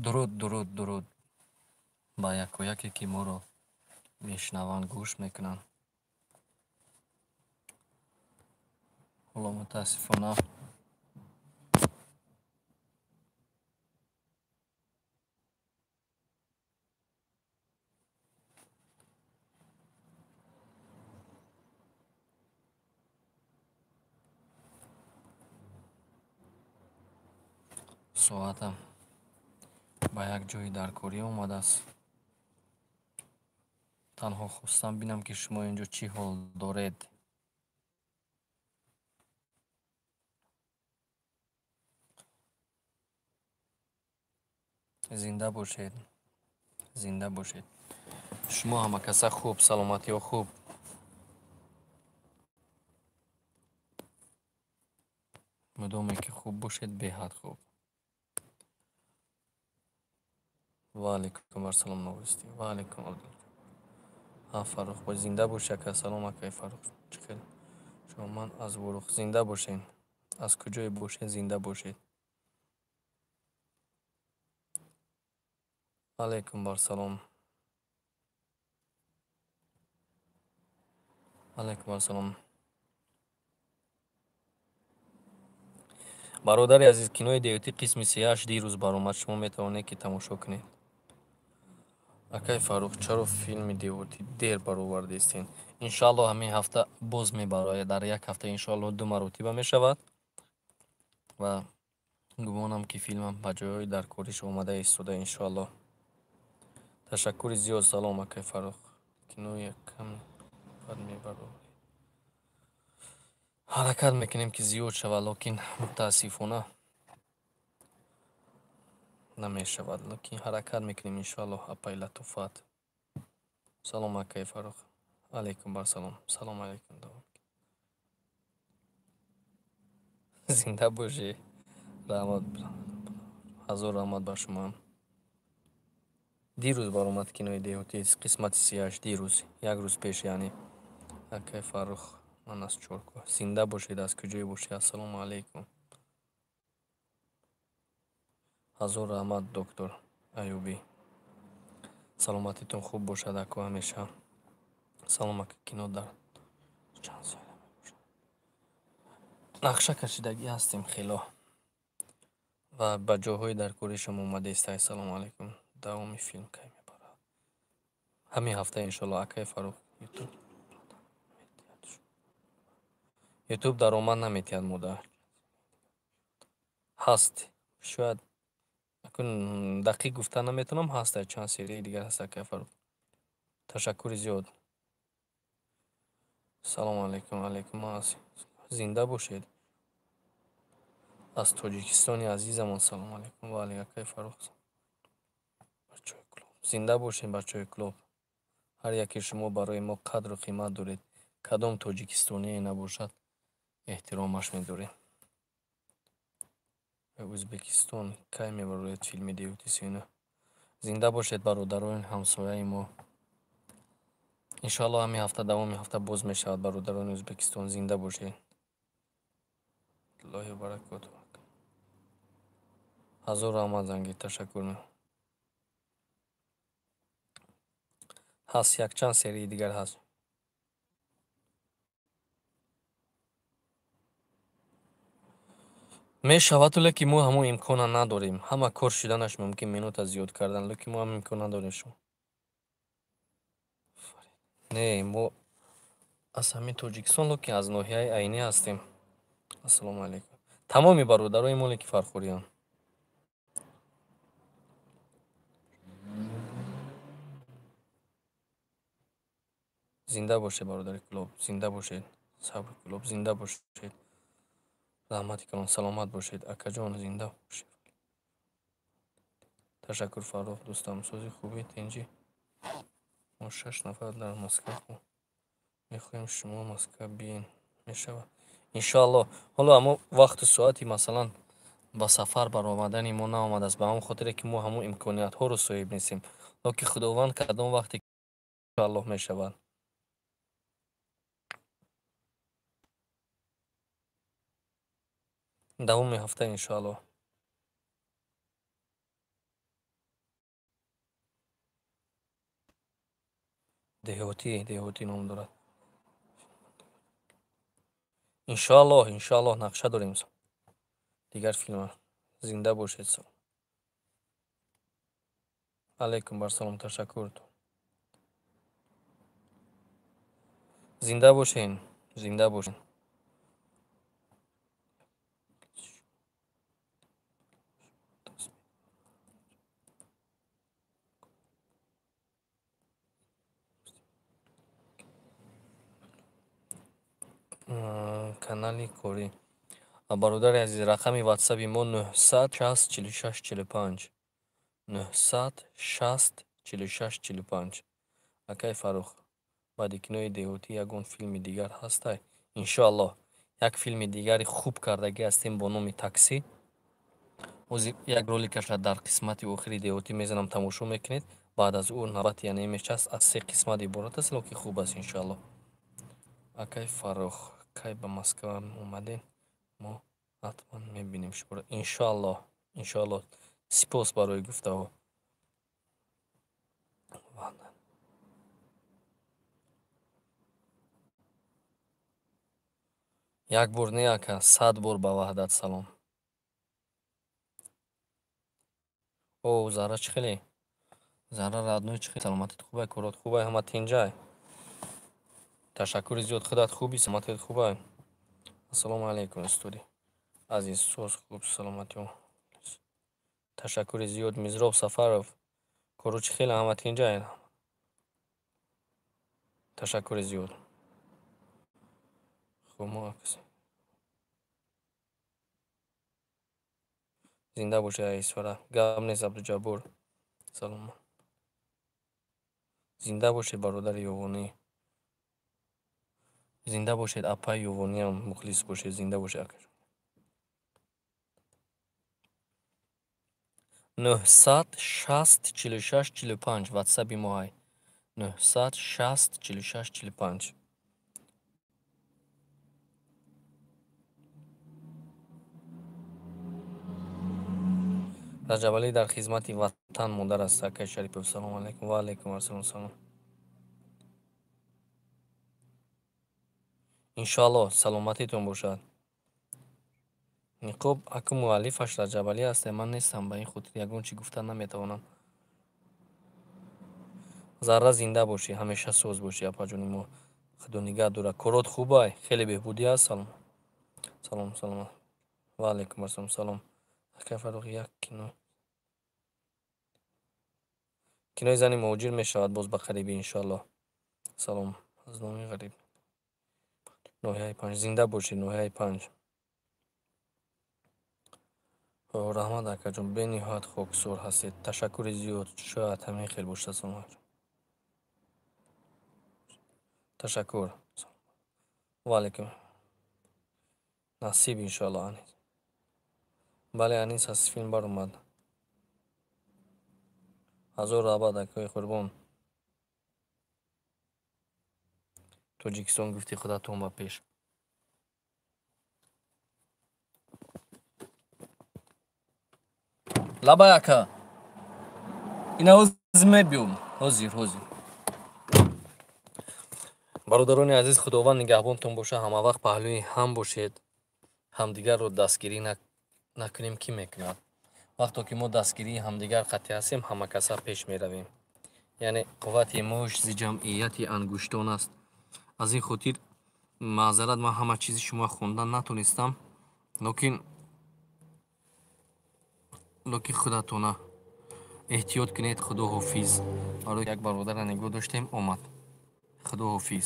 Дуруд, дуруд, дуруд ба якояке, ки моро мешунаванд, гӯш мекунанд. Ҳоло мутаассифона соатам ба як ҷои даркорӣ омадааст. Танҳо хостам бинам, ки шумо инҷо чӣ ҳол доред. Зинда бошед, зинда бошед. Шумо ҳамакаса хуб, саломатиҳо хуб? Мудоме ки хуб бошед, беҳад хуб. Ва алайкум ассалом, новости. Ва алайкум. Ҳа, Фаррух, бо зинда боши, ака. Салом, акаи Фаррух. Чӣ хел шумо? Ман аз Ворух. Зинда бошед. Аз куҷое бошед, зинда бошед. Алайкум барсалом. Алайкум ассалом. Бародари азиз, кинои деҳотӣ қисми 38 дирӯз баромад, шумо метавонед, ки тамошо кунед. Акай Фаррух, чаро филми деҳотӣ дер баровардистен? Иншоалло, ҳамин ҳафта боз мебарояд. Дар як ҳафта иншоалло ду маротиба мешавад ва гумонам, ки филмам ба ҷойҳои даркориш омада истода, иншоалло. Ташаккури зиёд. Салом, акай Фаррух. Кинои кам бад мебароред. Ҳаракат мекунем, ки зиёд шавад, лекин мутаассифона намешавад, лекин ҳаракат мекунем, иншоалло. Апай Латофат. Салом, акай Фаррух. Алайкум барсалом. Салом алайкум. Зинда бошӣ. Раҳмат, ҳазор раҳмат ба шумо. Дирӯз баромад кинои деҳотӣ қисмати 38, дирӯз, як рӯз пеш яъне. Акай Фаррух, ман аз Чоркӯҳ. Зинда бошед, аз куҷое бошед. Ассалому алайкум. Ҳазор раҳмат, доктор Аюбӣ. Саломатитон хуб бошад, ако, ҳамеша. Салом, ака, кино дар чанд серия мебошад? Нақша кашидагӣ ҳастем хело ва ба ҷойҳои даркоришам омадаист. Ассалому алайкум. Давоми филм кай мебарад? Ҳамин ҳафта, иншоалло. Акай Фаррух, ютуб, ютуб даромад наметиҳад, модар. Ҳаст, шояд, акун дақиқ гуфта наметавонам, ҳаст, чанд серияи дигар ҳаст, акай Фаррух. Ташаккури зиёд. Салому алайкум. Алайкум. Зинда бошед. Аз Тоҷикистони азизамон салому алайкум. Ва алайк, акай Фаррух. Бачаҳои Кӯлоб. Зинда бошед, бачаҳои Кӯлоб. Ҳар яке шумо барои мо қадру қимат доред. Кадом тоҷикистоние набошад, эҳтиромаш медорем. Ӯзбекистон кай мебарояд филми деҳоти 39? Зинда бошед, бародарони ҳамсояи мо. Иншоалло, ҳамин ҳафта, давоми ҳафта боз мешавад, бародарони Ӯзбекистон, зинда бошед. Аллоҳи баракоту. Ҳазор раҳмат, Зангир, ташаккур. Ҳаст, якчанд серияи дигар ҳаст. Мешавад, лекин мо ҳамон имкона надорем. Ҳама кор шуданаш мумкин, минута зиёд кардан, лекин мо ҳам имкон надорем. Шумо не, мо аз ҳамин Тоҷикистон, лекин аз ноҳияи Айнӣ ҳастем. Ассалому алайкум. Тамоми бародарои мо, ки фархориён. Зинда бошед, бародари Кӯлоб, зинда бошед, Сабри Кӯлоб, зинда бошед. Раҳмати калон, саломат бошед, акаҷон, зинда бошед. Ташаккур, Фаррух, дӯстам, сози хуби, тинҷӣ. Мо шаш нафар дар Москва мехоҳем, шумо Москва биен, мешавад? Иншоалло. Ҳоло ҳамо вақту соати, масалан, ба сафар баромадани мо наомадааст, ба ҳамон хотире ки мо ҳамон имкониятҳоро соҳиб нестем. Лекин Худованд кадом вақте, иншоаллоҳ, мешавад. Давоми ҳафта, иншоалло. Деҳотӣ, Деҳотӣ ном дорад. Иншоаллоҳ, иншоаллоҳ, нақша дорем дигар филма. Зинда бошед. Алайкум барсалом, ташаккур. Зинда бошен, зинда бошен. Канали корӣ. Бародари азиз, рақами ватсапи мо 960 46 45, 960 46 45. Акай Фаррух, баъди кинои Деҳотӣ ягон филми дигар ҳастай? Иншоаллоҳ, як филми дигари хуб кардагӣ ҳастем бо номи Таксӣ. Ҳозир як роликаша дар қисмати охири Деҳотӣ мезанам, тамошо мекунед. Баъд аз ӯ навбати яъне мешаст, аз се қисмат иборат аст, лекин хуб аст, иншоаллоҳ. Акай Фаррух, кай ба Москва омадем, мо ҳатман мебинем шуморо. Иншоаллоҳ, иншоаллоҳ. Сипос барои гуфтаҳо. Як бор не, ака, 100 бор ба Ваҳдат салом. О, Зарра, чӣ хеле? Зарра, родной, чӣ хеле? Саломатит хубай, корот хубай, ҳама тинҷай? Ташаккури зиёд. Худат хубӣ, саломатит хубай? Ассалому алайкум, устоди азиз, соз, хуб, саломатиё. Ташаккури зиёд. Мизроб Сафаров, коро чӣ хеле, ҳама тинҷай? Ташаккури зиёд. Хуб, мо зинда бошед, Исфара. Гап нест, Абдуҷаббор, салом. Зинда бошед, бародари Ёвонӣ. Зинда бошед, апаи Ёвониам, мухлис бошед. Зинда бошед, акаҷон. 960 46 45 ватсаби мо ҳай, 960 46 45. Раҷабалӣ дар хизмати ватан модар аст. Акай Шарипов, салому алайкум. Ва алайкум ассалом, салом. Иншоаллоҳ, саломатитон бошад. Ниқоб, аку, муаллифаш Раҷабалӣ аст, ман нестам, ба ин хотир ягон чӣ гуфта наметавонам. Зарра, зинда бошӣ, ҳамеша соз бошӣ, апаҷони мо. Худо нигаҳ дорад. Корот хубай, хеле беҳбудӣ аст. Салом, салом, салом. Ва алайкум ассалом, салом. Акай Фаррух, як кино, кинои зани муҳоҷир мешавад боз ба қарибӣ, иншоаллоҳ. Салом аз номи Ғариб, ноҳияи Панҷ. Зинда бошед, ноҳияи Панҷ. Раҳмат, акаҷон, бениҳоят хоксор ҳастед. Ташаккури зиёд. Шояд ҳамин хел бошад. Салом, ташаккур. Ва алайкум. Насиб, иншоаллоҳ. Анис, бале, Анис аз филм баромад. Ҳазор раҳмат, акои Қурбон. Тоҷикистон гуфти худатон ба пеш. Лабай, ака, ина ҳозир мебиём, ҳозир, ҳозир. Бародарони азиз, Худованд нигаҳбонтон боша, ҳамавақт паҳлӯи ҳам бошед. Ҳамдигарро дастгирӣ накунем, кӣ мекунад? Вақто ки мо дастгирии ҳамдигар қатъӣ ҳастем, ҳамакаса пеш меравем. Яъне қуввати мушт зи ҷамъияти ангуштон аст. Аз ин хотир маъзарат, ман ҳама чизи шумо хондан натонистам, лекин худатона эҳтиёт кунед. Худо ҳофиз. Барои як бародара нигоҳ доштем, омад. Худо ҳофиз.